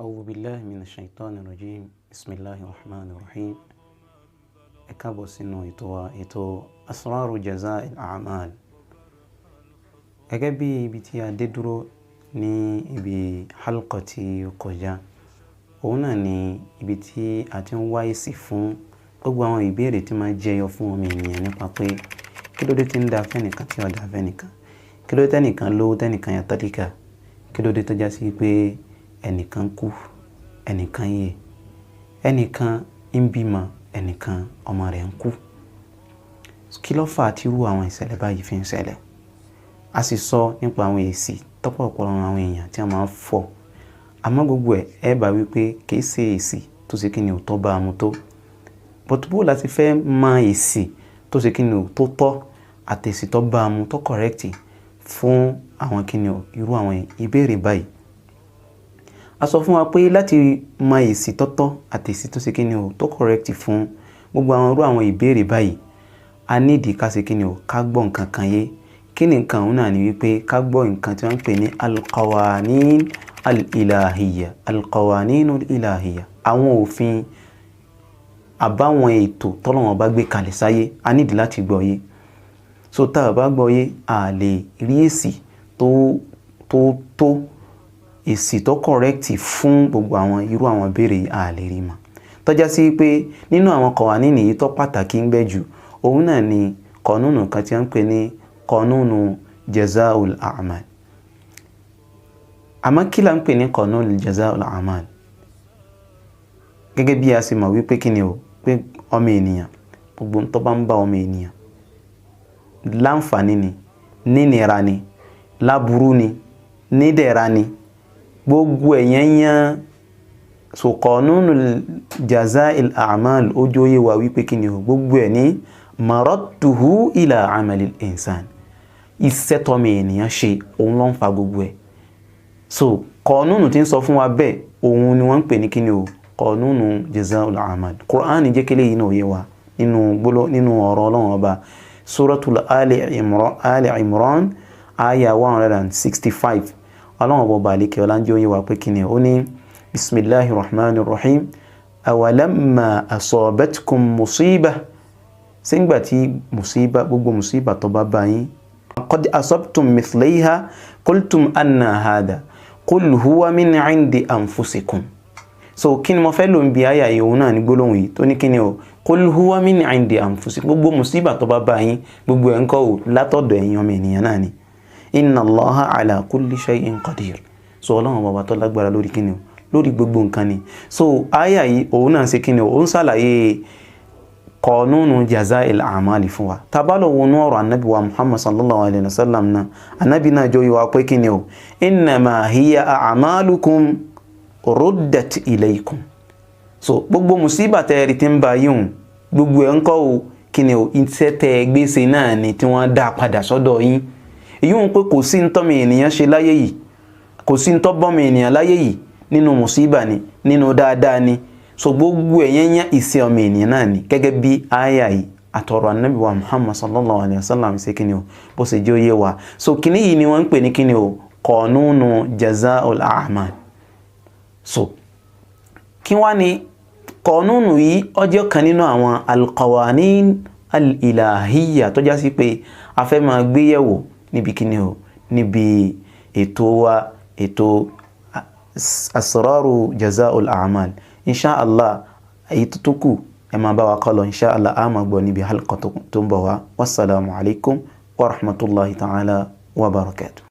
أعوذ بالله من الشيطان الرجيم، بسم الله الرحمن الرحيم. Ẹ káàbọ̀ sínú ètò wa, ètò Asraru Jaza'il A'mal. Gẹ́gẹ́ bí ibi tí a dé dúró ní ibi halqa tí ó kọjá, òun náà ni ibi tí a ti ń wá èsì fún gbogbo àwọn ìbéèrè tí máa ń jẹyọ fún ọmọ ènìyàn nípa pé kí ló dé tí ń da fẹ́nìkan tí ò da fẹ́nìkan, kí ló dé tẹ́nìkan lówó tẹ́nìkan ya tálíkà, kí ló dé tó já sí pé ẹnìkan kú, ẹnìkan yè, ẹnìkan ń bímọ, ẹnìkan ọmọ rẹ̀ ń kú. Kí ló fà á tí irú àwọn ìṣẹ̀lẹ̀ báyìí fi ń ṣẹlẹ̀? A sì sọ nípa àwọn èsì tọ́pọ̀lọpọ̀ àwọn èèyàn tí wọ́n máa ń fọ̀. Àmọ́ gbogbo ẹ̀, ẹ bá wí pé kì í ṣe èsì tó ṣe kí ni ò tọ́ bá a mu tó. But bó la ti fẹ́ mọ èsì tó ṣe kí ni ò tó tọ́ àti èsì tó bá a mu tó correct fún àwọn kí ni ò irú àwọn ìbéèrè báyìí? A sọ fún wa pé láti mọ èsì tó tọ́ àti èsì tó ṣe kí ni ò tó correct fún gbogbo àwọn irú àwọn ìbéèrè báyìí, a nídìí ká ṣe kí ni ò ká gbọ́ nǹkan kan yé. Kí ni nǹkan òun náà ni wípé ká gbọ́ nǹkan tí wọ́n ń pè ní al-qawanin al-ilahiyya, al-qawanin al-ilahiyya, àwọn òfin àbáwọn ètò tọ́lọ́run bá gbé kalẹ̀ sáyé. A nídìí láti gbọ́ yé. So tá a bá gbọ́ yé, a lè rí èsì tó èsì tó correct fún gbogbo àwọn irú àwọn ìbéèrè yìí, a lè rí mọ̀. Tó já sí pé nínú àwọn qawanin yìí tó pàtàkì ń bẹ jù, òun náà ni kọ̀núnù kan tí wọ́n ń pè ní kọ̀núnù jaza'ul a'mal. Àmọ́ kí la ń pè ní kọ̀núnù jaza'ul a'mal? Gẹ́gẹ́ bí a ṣe mọ̀ wípé kí ni o, pé ọmọ ènìyàn, gbogbo tó bá ń bá ọmọ ènìyàn láǹfààní ni, nínira ni, láburú ni, nídẹ̀ra ni, gbogbo ẹ̀yẹn yẹn. So kọ̀núnù jaza'il a'mal, ó jẹ́ ó yé wa wípé kí ni o, gbogbo ẹ̀ ní maradduhu ila amalil insan, iṣẹ́ tọ́mọ ènìyàn ṣe, òun ló ń fa gbogbo ẹ̀. So kọ̀núnù tí ń sọ fún wa bẹ́ẹ̀, òun ni wọ́n ń pè ní kí ni o, kọ̀núnù jaza'ul a'mal. Qur'an jẹ́ kí eléyìí náà yé wa nínú gbólọ́ nínú ọ̀rọ̀ Ọlọ́run Ọba, Suratul Ali Imran, Ali Imran aya 165. Ọlọ́run Ọba àlekè ọlá ń jẹ́ ó yé wa pé kí ni ó ní: bisimilahi rahman rahim, awalamma asabatkum musiba, sígbà tí musiba, gbogbo musiba tó bá bá yín, qad asabtum mithlayha qultum anna hada qul huwa min indi anfusikum. So kí ni mo fẹ́ lò ń bi àyà yìí? Òun náà ní gbólóhùn yìí tó ní kí ni o, qul huwa min indi anfusikum. Gbogbo musiba tó bá bá yín, gbogbo ẹ̀ ń kọ́ ò látọ̀dọ̀ ẹ̀yin ọmọ ènìyàn náà ni. Inna Allaha ala kulli shay'in qadir. So Ọlọ́run Bàbá tó lágbára lórí kí ni o, lórí gbogbo nǹkan ni. So àyà yìí, òun náà ṣe kí ni o, ó ń ṣàlàyé kọ̀núnù jaza'il a'mali fún wa. Tá bá lọ wọnú ọ̀rọ̀ anabi wa Muhammad sallallahu alayhi wa sallam náà, anabi náà jọ yíwa pé kí ni o, innama hiya a'malukum ruddat ilaykum. So gbogbo musiba tẹ́ẹ̀rí tí ń ba yíhun, gbogbo ẹ̀ ń kọ́ o, kí ni o, iṣẹ́ tẹ́ ẹ gbèsè náà ni tí wọ́n dá padà sọ́dọ̀ yín. Èyí ń pé kò sí ntọ́mọ ènìyàn ṣe láyé yìí, kò sí ntọ́bọ́mọ ènìyàn láyé yìí, nínú musiba ni, nínú dáadáa ni. So gbogbo ẹ̀yẹn yẹn, ìṣe ọmọ ènìyàn náà ni. Gẹ́gẹ́ bí àyà yìí àtọ̀rọ̀ anabi wa Muhammad sallallahu alayhi wa sallam ṣe kí ni o, bó ṣe jẹ́ òye wa. So kíní yìí ni wọ́n ń pè ní kí ni o, kọ̀núnù jaza'ul a'mal. So kí wá ní kọ̀núnù yìí? Ó jẹ́ kan nínú àwọn alqawanin al-ilahiyya tó já sí pé a fẹ́ máa gbéyẹ̀wò níbi kí ni o, níbi ètò wa, ètò Asraru Jaza'ul A'mal. Insha Allah, èyí tó kù, ẹ máa bá wa kọ́ lọ. Insha Allah, a máa gbọ́ níbi halqa tó ń bọ̀ wá. Wasalaamu alaykum wa rahmatulahi ta'ala wa barakatuh.